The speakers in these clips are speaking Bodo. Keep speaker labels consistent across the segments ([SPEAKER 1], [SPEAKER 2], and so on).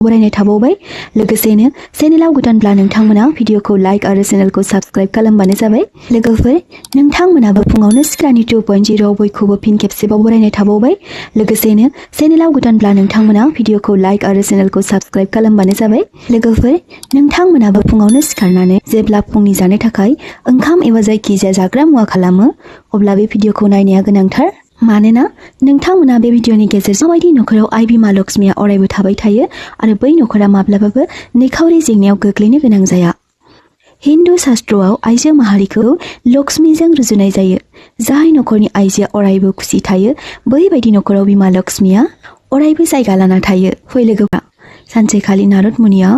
[SPEAKER 1] बरायनाय थाबावबाय लोगोसेनो चेनेलाव गोदानब्ला नोंथांमोना भिडिअखौ लाइक आरो चेनेलखौ साबस्क्राइब खालामबानो जाबाय लोगोफोर नोंथांमोनाबो फुङावनो सिखारनि 2.0 बयखौबो फिन खेबसेबाव बरायनाय थाबावबाय लोगोसेनो चेनेलाव गोदानब्ला नोंथांमोना भिडिअखौ लाइक आरो चेनेलखौ साबस्क्राइब खालामबानो जाबाय लोगोफोर नोंथांमोनाबो फुङावनो सिखारनानै जेब्ला फुंनि जानो थाखाय ओंखाम एबा जायखिजाया जाग्रा मुवा खालामो अब्ला बे भिडिअखौ नायनाया गोनांथार मानोना नोंथांमोना बे भिडिअनि गेजेरजों माबायदि नखराव आइ बिमा लक्ष्मीया अरायबो थाबाय थायो आरो बै नखरा माब्लाबाबो निखावरि जेंनायाव गोग्लैनो गोनां जाया हिन्दु शास्त्रआव आइजो माहारिखौ लक्ष्मीजों रुजुनाय जायो जाय नखरनि आइजोआ अरायबो खुसि थायो बैबायदि नखराव बिमा लक्ष्मीया अरायबो जायगा लाना थायो फै लोगोफोरा सानसेखालि नारद मुनिया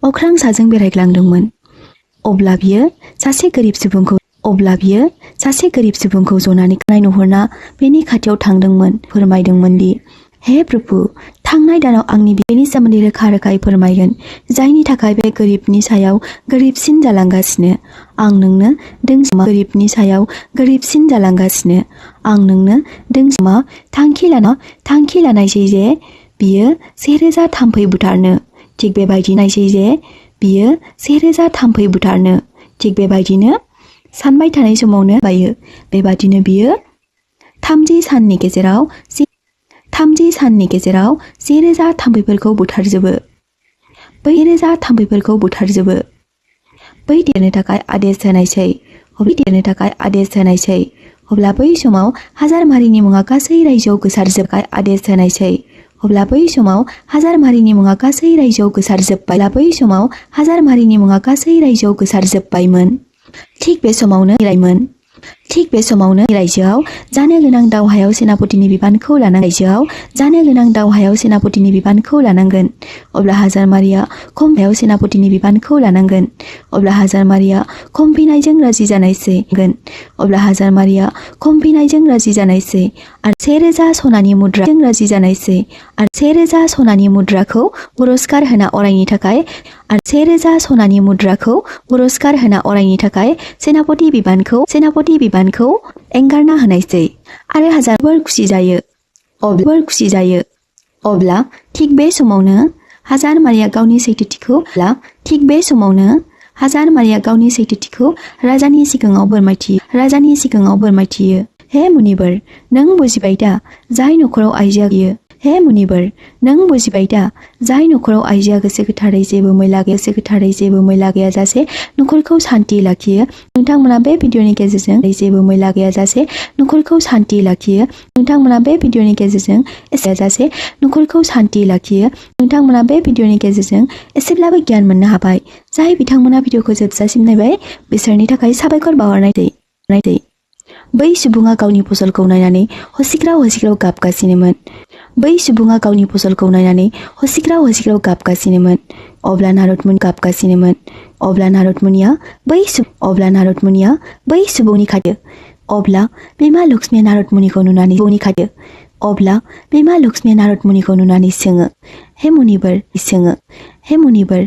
[SPEAKER 1] अख्रां साजों बेरायग्लांदोंमोन अब्ला बियो सासे गोरिब सुबुंखौ जनानै नुहरना बेनि खाथियाव थांदोंमोन फोरमायदोंमोन दि हे प्रभु थांनाय दानाव आंनि बेनि सोमोन्दै रोखा-रोखायै फोरमायगोन जायनि थाखाय बे गोरिबनि सायाव गोरिबसिन जालांगासिनो आं नोंनो गोरिबनि सायाव गोरिबसिन जालांगासिनो आं नोंनो दोंसे थांखि लानायसै जे बियो 1000 थाम्फै बुथारनो थिग बेबायदिनो नायसै जे बियो 1000 थाम्फै बुथारनो थिग बेबायदिनो सानबाय थानाय समावनो बायो बेबादिनो बियो 30 साननि गेजेराव 1000 थाम्फैफोरखौ बुथारजोबो बै देरनो थाखाय आदेश होनायसै अब्ला बै समाव हाजार मारिनि मुङा गासै रायजोआव गोसारजोब्बायमोन थिग बे समावनो रायजोआव जानो गोनां दावहायाव सेनापतिनि बिबानखौ लानांगोन अब्ला हाजार मारिया खमफिनायजों राजि जानायसै आरो 1000 सनानि मुद्राखौ पुरस्कार होना अरायनि थाखाय सेनापति बिबानखौ एंगारना होनायसै आरो हाजार खुसि जायो अब्ला थिग बे समावनो हाजार मारिया गावनि सैथोथिखौ राजानि सिगाङाव फोरमायथियो हे मुनिबर नों बुजिबाय दा जाय नखराव आइजोआ गोसो गोथारै जेबो मैला गैयाजासे नखरखौ सान्थि लाखियो नोंथांमोना बे भिडिअनि गेजेरजों नखरखौ सान्थि लाखियो नोंथांमोना बे भिडिअनि गेजेरजों एसेब्लाबो गियान मोननो हाबाय जाय बिथांमोना भिडिअखौ जोबजासिम नायबाय बिसोरनि थाखाय साबायखर बावहरनाय जायो बै सुबुङा गावनि फसलखौ नायनानै हसिख्राव गाबगासिनोमोन अब्ला नारद मुनिया बै सुबुंनि खाथियाव अब्ला बिमा लक्ष्मीया नारद मुनिखौ नुनानै सोङो हे मुनिबर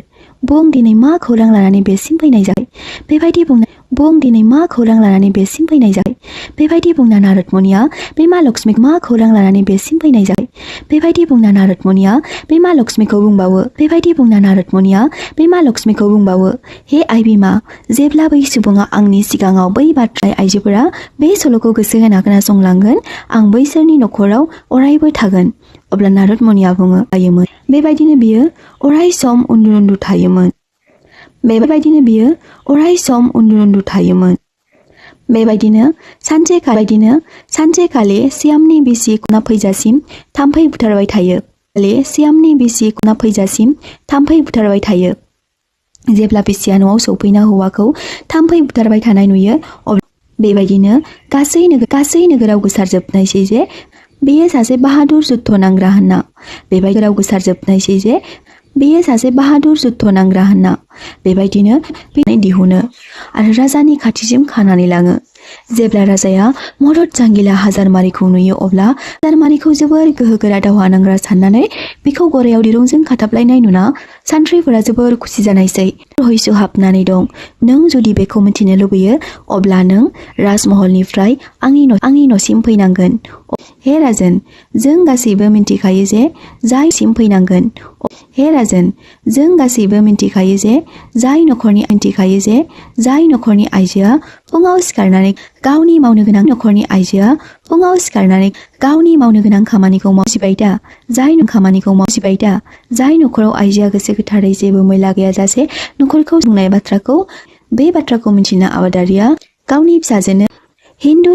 [SPEAKER 1] बुं दिनै मा खौरां लानानै बेसिम फैनाय जाबाय बेबायदि बुंना नारद मुनिया बिमा लक्ष्मीखौ बुंबावो हे आइ बिमा जेब्ला बै सुबुङा आंनि सिगाङाव बै बाथ्रा आइजोफोरा बे सल'खौ गोसो होना खोनासंलांगोन आं बैसोरनि नखराव अरायबो थागोन अब्ला नारद मुनिया बुङो बेबायदिनो बियो अराय सम उन्दु थायोमोन बेबायदिनो सानसेखालि सियामनि बिसि खना फैजासिम थाम्फै बुथारबाय थायो जेब्ला बिसिया न'आव सौफैना हौवाखौ थाम्फै बुथारबाय थानाय नुयो अब्ला बेबायदिनो गासै नोगोराव गोसारजोबनायसै जे बेयो सासे बाहादुर जुद्ध नांग्रा होनना बेबायदिनो दिहुनो आरो राजानि खाथिसिम खानानै लाङो जेब्ला राजाया मदद जांगिला हाजार मारिखौ नुयो अब्ला हाजार मारिखौ जोबोर गोहोगोरा दावहा नांग्रा साननानै बिखौ गरायाव दिरुंजों खाथाबलायनाय नुना सानथ्रिफोरा जोबोर खुसि जानायसै। रहस्य हाबनानै दं। नों जुदि बेखौ मिथिनो लुबैयो अब्ला नों राजमहलनिफ्राय आंनि न'सिम फैनांगोन। हे राजन, जों गासैबो मिन्थिखायो जे जाय सिम फैनांगोन। हे राजन, जों गासैबो मिन्थिखायो जे जाय नखरनि आइजोआ फुङाव सिखारनानै गावनि मावनो गोनां खामानिखौ मावसिबाय दा। जाय नखराव आइजोआ गोसो गोथारै जेबो मैला गैयाजासे नखरखौ बुंनाय बे बाथ्राखौ मिन्थिना आबादारिया गावनि फिसाजोनो हिन्दु